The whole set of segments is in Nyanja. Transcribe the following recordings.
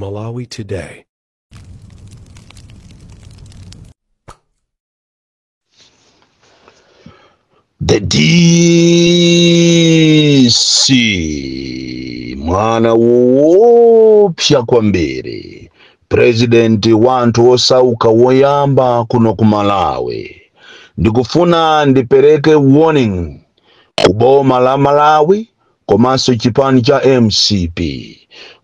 Malawi Today. The DC mwana woopsa kwambiri, president wanthu osauka woyamba kuno ku Malawi. Ndikufuna ndipereke warning kuboma la Malawi komanso chipani cha MCP,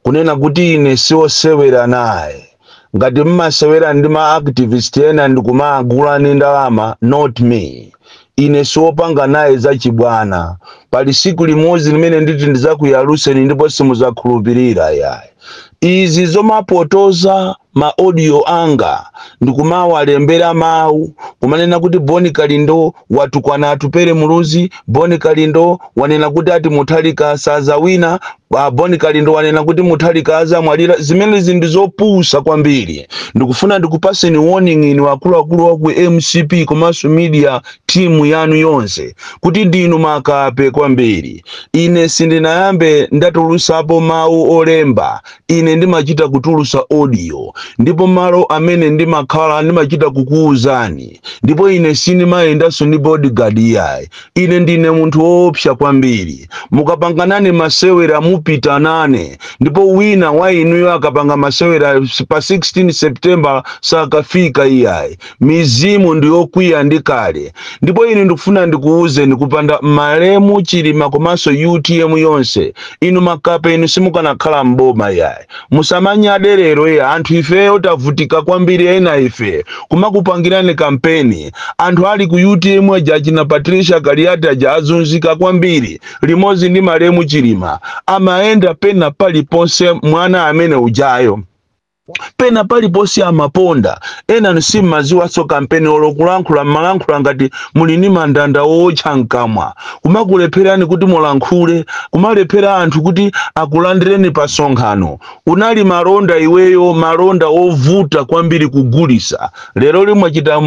kunena kuti ine siwosewera naye. Ngati mmasewera ndi ma activist ena ndikumagula ndi ndalama, not me. Ine siwopanga naye zachibwana. Pali siku limodzi limene nditi ndizakuyaluseni ndipo simuzakhulupirira yayi. Izi zomapotoza ma audio anga ndikumawalembera mawu kumanena kuti Boni Kalindo watukwana Atupele Muluzi, Boni Kalindo wanena kuti ati Mutharika sazawina, Boni Kalindo wanena kuti Mutharika azamwalira. Zimenezi ndi zopusa kwambiri. Ndikufuna ndikupaseni warning inu akuluakulu wa ku MCP komanso media team yanu yonse kuti ndinu makape kwambiri. Ine sindinayambe ndatulusapo mawu olemba, ine ndimachita kutulusa audio, ndipo malo amene ndimakhala ndimachita kukuwuzani. Ndipo ine sindimayendanso ndi bodyguard yayi. Ine ndine munthu woopsa kwambiri. Mukapanganane masewera mupita nane, ndipo wina wa inuyo akapanga masewera pa 16 September sakafika iyayi. Mizimu ndiyokwiya ndi kale. Ndipo ine ndikufuna ndikuwuzeni, kupanda malemu Chilima komanso UTM yonse, inu makape inu simukanakhala mboma yayi. Musamanyade lero ya anthu ifeyo tavutika kwambiri, ena ife kumakupangirani kampeni. Anthu ali ku UTM aja achina Patricia Kaliati aja azunzika kwambiri limodzi ndi malemu Chilima, amaenda pena paliponse mwana amene ujayo pena paliponse amaponda. Ena simmaziwanso kampeni olokulankhula mmalankhula ngati muli ndi mandanda wotcha mkamwa, kumakulepherani kuti mulankhule, kumalephera anthu kuti akulandireni pa sonkhano. Unali malonda iweyo, malonda ovuta kwambiri kugulisa. Lero limwachita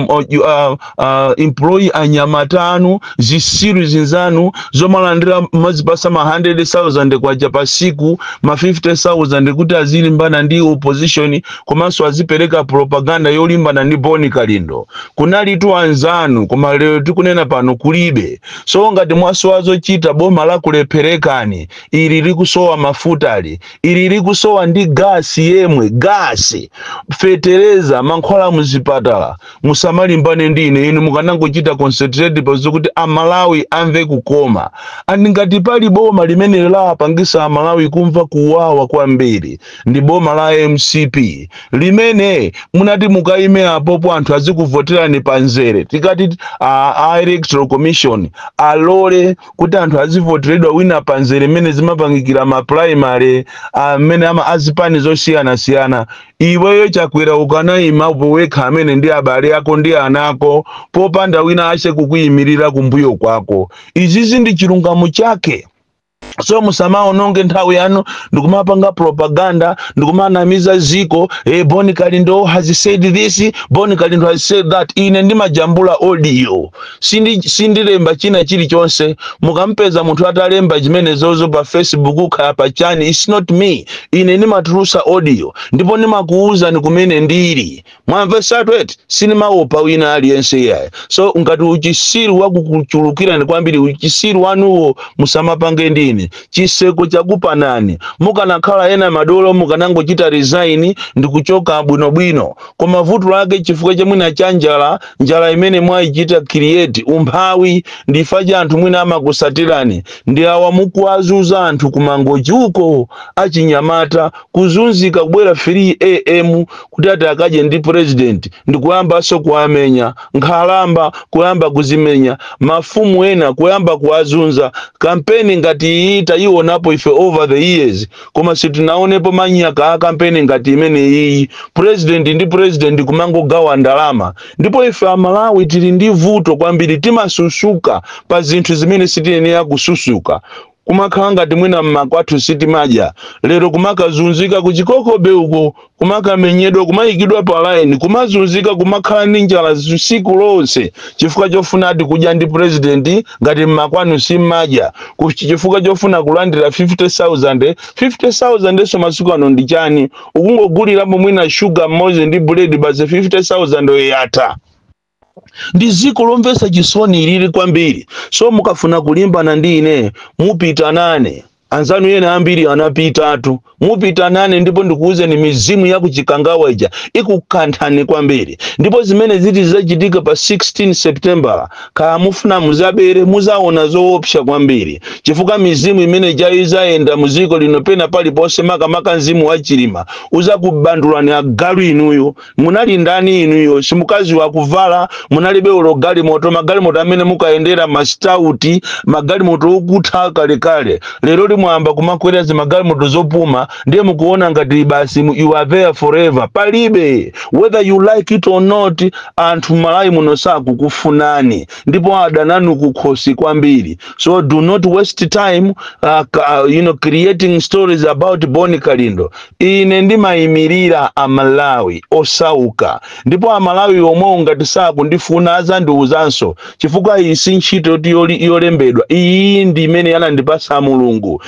employ anyamata anu zisiru zinzanu zomalandira mazipasa ma 100,000 kwacha pa siku, ma 50,000 kuti azilimbana ndi opposition komanso azipereka propaganda yolimbana ndi Boni Kalindo. Kunalitu anzanu, koma lero tikunena pano kulibe. So ngati mwasowa zochita, boma lakulepherekani ili likusowa mafutali, ili likusowa ndi gasi yemwe, gasi, fetereza, mankhwala muzipatala, musamalimbane ndi ine. Inu mukanangochita concentrate pazokuti Amalawi amve kukoma. And ngati pali boma limene lapangisa Amalawi kumva kuwawa kwambiri ndi boma la MCP limene munati mukayime apopo anthu azikuvoterani panzere. Tikati a Electoral Commission alole kuti anthu azivoteredwa wina panzere mmene zimapangikira ma primary amene ama azipani zosiyanasiyana. Iweyo Chakwera ukanayima wekha amene ndi abale ako ndi anako popanda wina ache kukuyimirira kumbuyo kwako. Izizi ndi chilungamo chake. So musamaononge nthawi yanu ndikumapanga propaganda ndikumanamiza ziko. Boni Kalindo has said this, Boni Kalindo has said that. Ine ndimajambula audio, sindilemba china chilichonse. Mukampeza munthu atalemba chimene zozo pa Facebook kaya pa chani, it's not me. Ine ndimatulusa audio ndipo ndimakuwuzani kumene ndili. Mwamvesatu eti? Sinimaopa wina aliyense yayi. So ngati uchisiru wakukuchulukirani kwambiri, uchisiru wanuwo musamapange ndine. Chiseko chakupanani. Mukanakhala ena madolo mukanangochita resign ndikuchoka bwinobwino, koma vuto lake chifukwa cha mwina cha njala, njala imene mwayichita create umphawi, ndifa cha anthu mwina amakusatirani ndi awa mukuwazuza anthu kumangochi uko, achinyamata kuzunzika kubwera 3 am kuti ati akadye ndi president ndikuyambanso kuwamenya, nkhalamba kuyamba kuzimenya, mafumu ena kuyamba kuwazunza. Kampeni ngati iyi tayionapo ife over the years, koma sitinaonepo manyaka a kampeni ngati imene iyi. President ndi president kumangogawa ndalama. Ndipo ife Amalawi tili ndi vuto kwambiri, timasusuka pa zinthu zimene sitiyenera kususuka. Kumakhala ngati mwina mmakwathu sitimadya. Lero kumakazunzika kuchikokobe uko, kumakamenyedwa, kumayikidwa pa line, kumazunzika, kumakhala ndi njala tsiku lonse chifukwa chofuna ati kudya ndi president, ngati mmakwanu simmadya, chifukwa chofuna kulandira 50,000. 50,000 so masiku ano ndi chani? Ukungogulirapo mwina shuga mmodzi ndi buledi basi, 50,000 yatha. Ndi dziko lomvetsa chisoni ilili kwambiri. So mukafuna kulimbana ndi ine, mupita nane. Anzanu ena ambiri anapitatu. Mupita nane, ndipo ndikuwuzeni, mizimu ya kuchikangawa ija ikukanthani kwambiri. Ndipo zimene ziti zizachitika pa 16 September, kaya mufuna muzabere, muzaona zoopsa kwambiri, chifukwa mizimu imene ija izayenda muziko lino pena paliponse, makamaka mzimu wa Chilima uzakubandulani agalu inuyo. Munali ndani inuyo? Simukaziwa kuvala, munalibe ulo galimoto. Magalimoto amene mukayendera mastauti, magalimoto okutha kalekale. Lero limwamba kumakwera zimagalimoto zopuma, ndiye mukuona ngati basi you are there forever. Palibe, whether you like it or not, anthu Malawi muno sakukufunani ndipo adananu kukhosi kwambiri. So do not waste time creating stories about Boni Kalindo. Ine ndimayimirira Amalawi osauka, ndipo Amalawi omwewo ngati sakundifuna azandiuzanso, chifukwa iyi si ntchito yoti yolembedwa. Iyi ndi imene anandipasa Mulungu,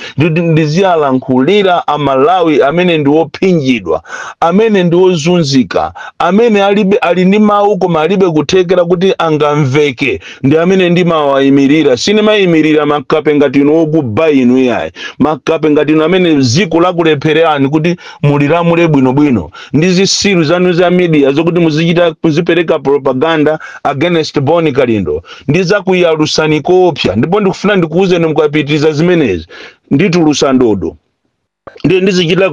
ndiziyalankhulira Amalawi amene ndi ophinjidwa, amene ndi ozunzika, amene alibe, ali ndi mawu koma alibe kuthekera kuti angamveke. Ndi amene ndimawayimirira. Sinimayimirira makape ngati inu okuba inu, yayi. Makape ngati inu amene dziko lakulephererani kuti mulilamule bwinobwino, ndi zisilu zanu za media zokuti muzichita muzipereka propaganda against Boni Kalindo, ndi zakuyalusani koopsa. Ndipo ndikufuna ndikuwuzeni, mukapitiriza zimenezi, nditulusa ndodo, ndiye ndizichita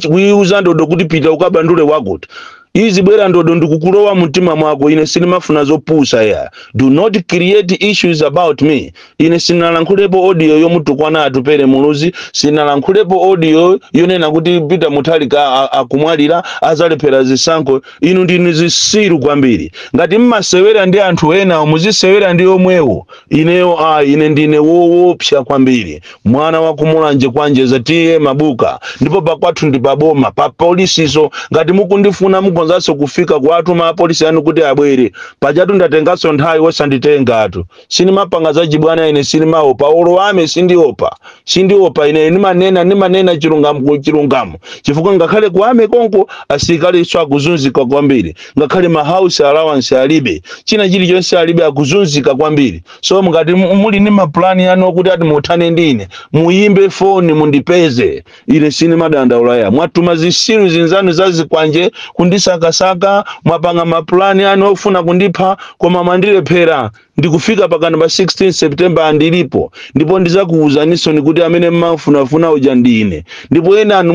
kuyiuza ndodo kuti pita ukabandule wakuti izibwera ndodo ndikukulowa mtima mwako. Ine sindimafuna zopusa ya. Do not create issues about me. Ine sinalankhulepo audio yomutukwana Atupere Muluzi, sinalankhulepo audio yonena kuti Peter Mutharika akumwalira, azalephera zisankho. Inu ndinu zisilu kwambiri. Ngati mmasewera ndi anthu ena, muzisewera ndi omwewo. Ineyo ine ndine woopsa kwambiri, mwana wa kumulanje kwanjeza tiye Mabuka, ndipo pakwathu ndi paboma pa polisiso. Ngati mukundifuna, mukonzanso kufika kuwatuma apolisi anu kuti abwere. Pajatu ndatenganso nthawi wosanditengatu. Sinimapanga zachibwana ine, sinimaopa olo ame, sindiopa, sindiopa ine. Ndimanena chilungamo ku chilungamo, chifukwa ngakhale ku army konko asilikali akuzunzika kwambiri. Ngakhale ma house allowance alibe, china chilichonse alibe, akuzunzika kwambiri. So mukati muli ndi maplani anu okuti ati muthane ndine, muyimbe foni mundipeze. Ine sinimadandaula ya. Mwatuma zisilu zinzanu zazikwanje kundisakasaka, mwapanga maplani anu ofuna kundipha, koma mwandilephera. Ndikufika pakano pa 16 September andilipo, ndipo ndizakuwuzaninso kuti amene mmafunafuna uja ndine. Ndipo ena anu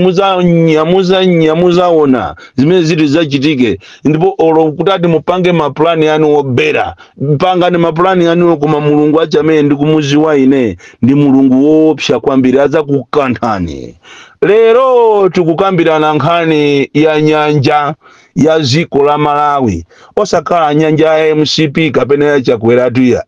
muzanya, muzaona zimene ziti zachitike. Ndipo olo kuti ati mupange maplani anu obera, pangani maplani anuwo, koma Mulungu achi amene ndikumuziwa ine ndi Mulungu woopsa kwambiri, adzakukanthani. Lero tikukambirana nkhani ya nyanja ya dziko la Malawi, osakhala nyanja ya MCP kapena ya Chakweratu ya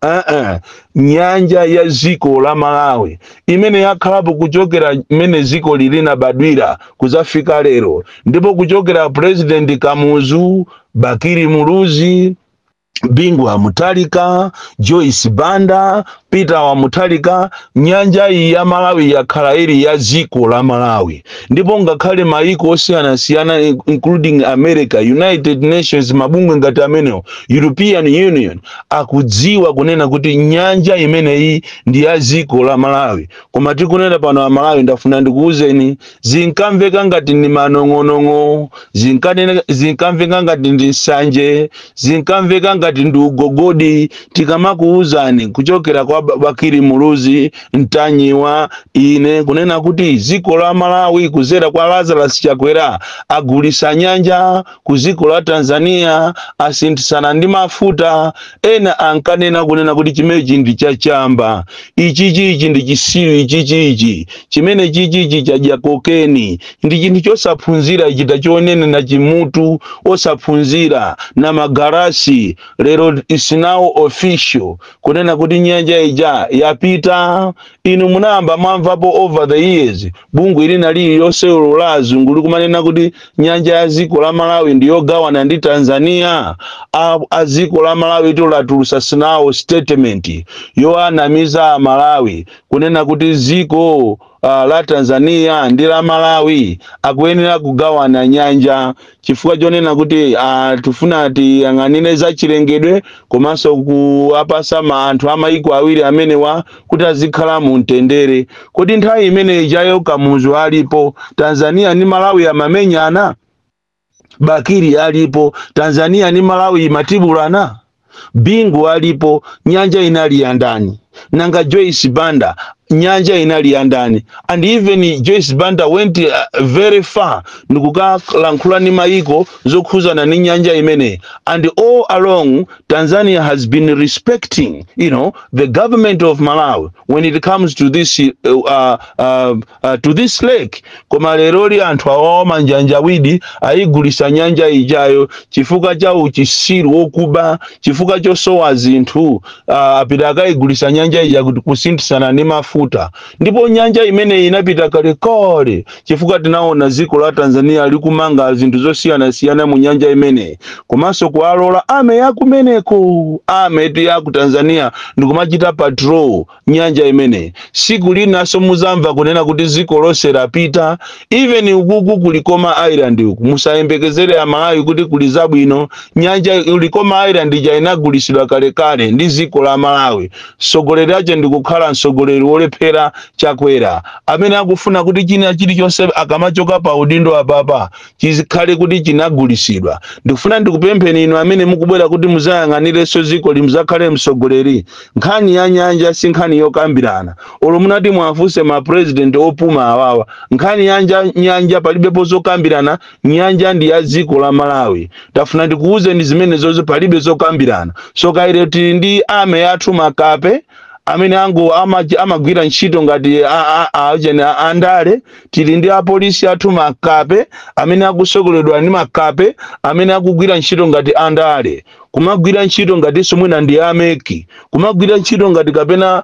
nyanja ya dziko la Malawi imene yakhalapo kuchokera mmene dziko lilinabadwira kuzafika lero, ndipo kuchokera President Kamuzu, Bakili Muluzi, Bingu wa Mutharika, Joyce Banda, Peter wa Mutharika, nyanja iyi ya Malawi yakhala ili ya dziko la Malawi. Ndipo ngakhale maiko osiyanasiyana, including America, United Nations, mabungwe ngati amenewo, European Union, akudziwa kunena kuti nyanja imeneyi ndi ya dziko la Malawi. Koma tikunena pano, Amalawi, ndafuna ndikuwuzeni, zinkamveka ngati ndi manong'onong'o, zinkamveka ngati ndi nsanje, zinkamveka ngati ndi ugogodi. Tikamakuwuzani kuchokera kwa Bakili Muluzi, Mtanyiwa, ine kunena kuti dziko la Malawi kuzera kwa Lazarus Chakwera agulisa nyanja ku dziko la Tanzania, asinthisana ndi mafuta. Ena ankanena kunena kuti chimenechi ndi chachamba, ichichi ichi ndi chisiru, ichichi ichi chimene chichichi chadya kokeni, ndi chinthu chosaphunzira ichi, tachionene na chimutu osaphunzira na magarasi. Lero is now official kunena kuti nyanja ija ndi ya dziko la Malawi. ija yapita. Inu munayamba mwamvapo over the years bungwe lina lililonse la azungu likumanena kuti nyanja ya dziko la Malawi ndiyogawana ndi Tanzania? A dziko la Malawi latulusa sinawo statement yoanamiza Malawi kunena kuti dziko la Tanzania ndi la Malawi akuyenera kugawana nyanja, chifukwa chonena kuti tifuna tiyang'anire za chilengedwe komanso kuwapasa ma anthu amayiko awiri amenewa kuti azikhala mu mtendere. Kodi nthawi imene ijayo Kamuzu alipo, Tanzania ndi Malawi amamenyana? Bakili alipo, Tanzania ndi Malawi imatibulana? Bingu alipo, nyanja inali ya ndani? Nanga Joyce Banda, nyanja inali ya ndani? And even Joyce Banda went very far ndikukalankhula ni mayiko zokhuzana ni nyanja imeneyi. And all along Tanzania has been respecting the government of Malawi when it comes to this lake. Koma leroli anthu awawa manjanjawidi ayigulisa nyanja ijayo chifukwa cha uchisiru wokuba, chifukwa chosowa zinthu. Apita akayigulisa nyanja ija kuti kusinthisana ndi mafuta. Ndipo nyanja imeneyi inapita kalekale, chifukwa tinaona dziko la Tanzania likumanga zinthu zosiyanasiyana mu nyanja imeneyi, komanso kuwalola army yakumeneko, army tu ya ku Tanzania, ndikumachita patrol nyanja imeneyi. Siku linanso muzamva kunena kuti dziko lonse lapita. Even ukuku ku Likoma Island uku, musayembekezere Amalawi kuti kuli zabwino. Nyanja Likoma Island ija inagulisidwa kalekale ndi dziko la Malawi. Mtsogoleri ache ndikukhala mtsogoleri wolephera, Chakwera, amene akufuna kuti china chilichonse akamachoka pa udindo apapa chizikhale kuti chinagulisidwa. Ndikufuna ndikupempheni inu amene mukubwera kuti muzayang'anirenso dziko limuzakhale mtsogoleri, nkhani ya nyanja si nkhani yokambirana. Olo munati mwafunse ma president opuma awawa, nkhani ya nyanja palibepo zokambirana. Nyanja ndi ya dziko la Malawi. Tafuna ndikuwuzeni zimene zozo, palibe zokambirana. So kaire tili ndi army yathu makape amene ango amagwira ntchito ngati andale. Tili ndi apolisi athu makape amene akusogoledwa ndi makape amene akugwira ntchito ngati andale, kumagwira ntchito ngatinso mwina ndi a MEC, kumagwira ntchito ngati kapena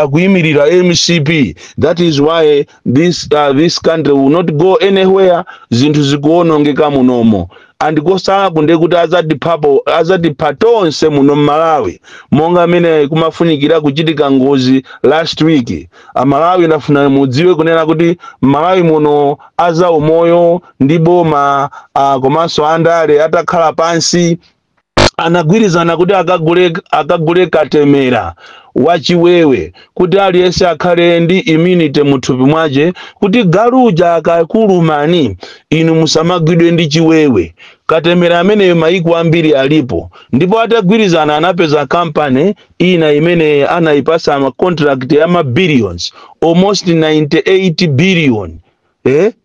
akuyimirira MCP. That is why this country will not go anywhere. Zinthu zikuwonongeka munomo, andikosala kunde kuti azatiphapo, azatipha tonse muno mMalawi, monga amene kumafunikira kuchitika ngozi last week. Amalawi, ndafuna mudziwe kunena kuti mMalawi muno azaumoyo ndi boma komanso andale atakhala pansi anagwirizana kuti akagule katemera wachiwewe, kuti aliyense akhale ndi immunity muthupi mwace, kuti galuja akakulumani inu musamagwidwe ndi chiwewe. Katemera ameneyo maiko ambiri alipo, ndipo atagwirizana anapeza kampani ina imene anayipasa ma contract ya ma billions, almost 98 billion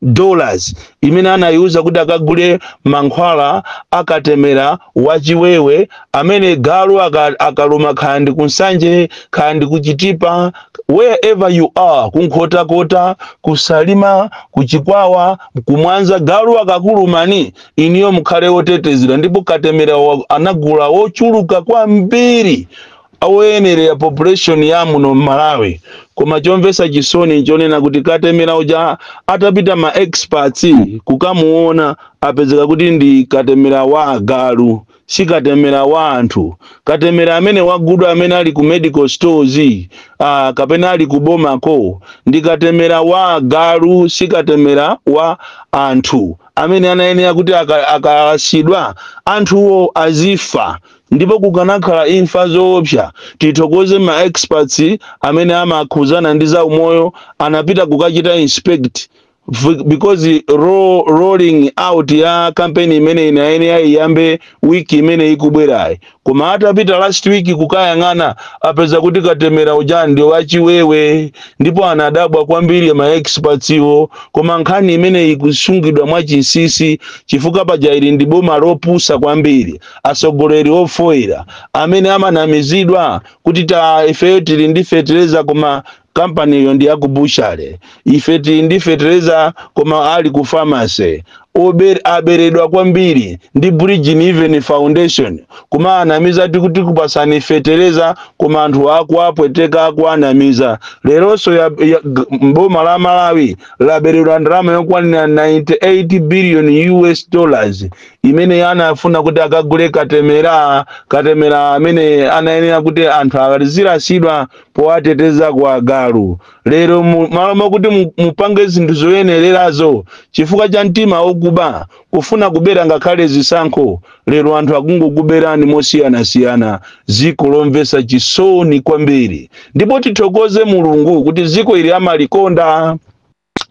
dollars, imene anayiuza kuti akagule mankhwala akatemera wachiwewe amene galu akaluma, kaya ndi kuNsanje, kaya ndi kuChitipa, wherever you are, kuNkhotakota, kuSalima, kuChikwawa, kuMwanza, galu akakulumani iniyo mukhale wotetezedwa. Ndipo katemera anagula wochuluka kwambiri awoyenerera population ya muno Malawi. Koma chomvetsa chisoni nchonena kuti katemera uja atapita ma experts kukamuona, apezeka kuti ndi katemera wa agalu, si katemera wa anthu. Katemera amene wagudwa, amene ali ku medical stores kapena ali ku bomako, ndi katemera wa agalu, si katemera wa anthu amene anayenera kuti akalasidwa anthuwo azifa, ndipo kukanakhala imfa zoopsa. Tithokoze ma experts amene amakhuzana ndi za umoyo, anapita kukachita inspect because rolling out ya campaign imene inayenera iyambe wiki imene ikubwerayi. Koma atapita last week kukayang'ana, apeza kuti katemera uja ndi wachiwewe, ndipo anadabwa kwambiri ma experts iwo. Koma nkhani imene ikusungidwa mwachinsinsi, chifukwa paja ili ndi boma lopusa kwambiri, atsogoleri ofoera amene amanamizidwa kuti ta ifeyo tili ndi fetereza, koma kampaniyo ndi yaku butchery. Ife tili ndi fetereza, koma ali ku pharmacy. Aberedwa kwambiri ndi Bridgin Even Foundation, kumaanamiza tikuti kupasani fetereza, koma anthu akuapweteka, akuanamiza. Leronso boma la Malawi laberedwa ndalama yokwanira 98 billion US dollars imene anafuna kuti akagule katemera, katemera amene anayenera kuti anthu azirasidwa powateteza ku agalu. Lero malo mokuti mupange zinthu zoyenererazo, chifukwa cha mtima wokuba, kufuna kubera ngakhale zisankho, lero anthu akungokuberani mosiyanasiyana. Ziko lomvetsa chisoni kwambiri, ndipo tithokoze Mulungu kuti ziko ili amalikonda,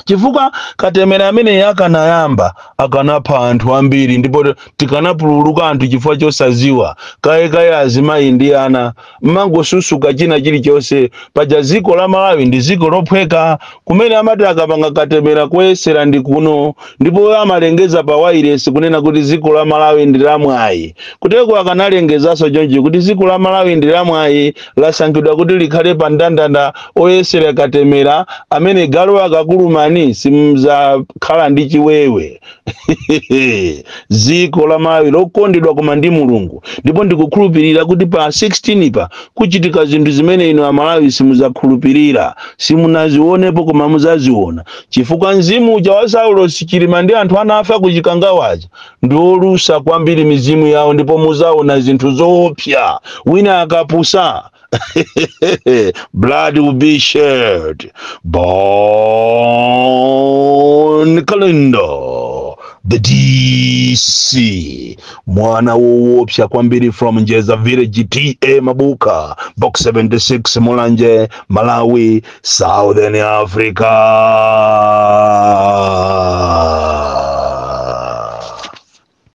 chifukwa katemera amene akanayamba akanapha anthu ambiri, ndipo tikanapululuka anthu chifukwa chosaziwa, kayekaye azimayi ndi ana, mmangosusuka china chilichonse. Paja ziko la Malawi ndi ziko lophweka, kumene amati akapanga katemera kuyesera ndi kuno, ndipo amalengeza pa wireless kunena kuti ziko la Malawi ndi lamwayi. Kuteko akanalengezanso chonchi kuti ziko la Malawi ndi lamwayi, lasankhidwa kuti likhale pa ndandanda oyesera katemera amene galu akakulumani simuzakhala ndi chiwewe. Ziko la Malawi lokondedwa koma ndi Mulungu, ndipo ndikukhulupirira kuti pa 16 pa kuchitika zinthu zimene inu Amalawi simuzakhulupirira, simunazionepo, koma muzaziona, chifukwa mzimu uja wa Saulo Chilima ndi anthu anafa kuchikangawaja ndi olusa kwambiri mizimu yawo, ndipo muzaona zinthu zoopsa. Wina akapusa, blood will be shed. Bon Kalindo, the DC, mwana woopsa kwambiri from Njeza Village, TA Mabuka, Box 76, Mulanje, Malawi, Southern Africa.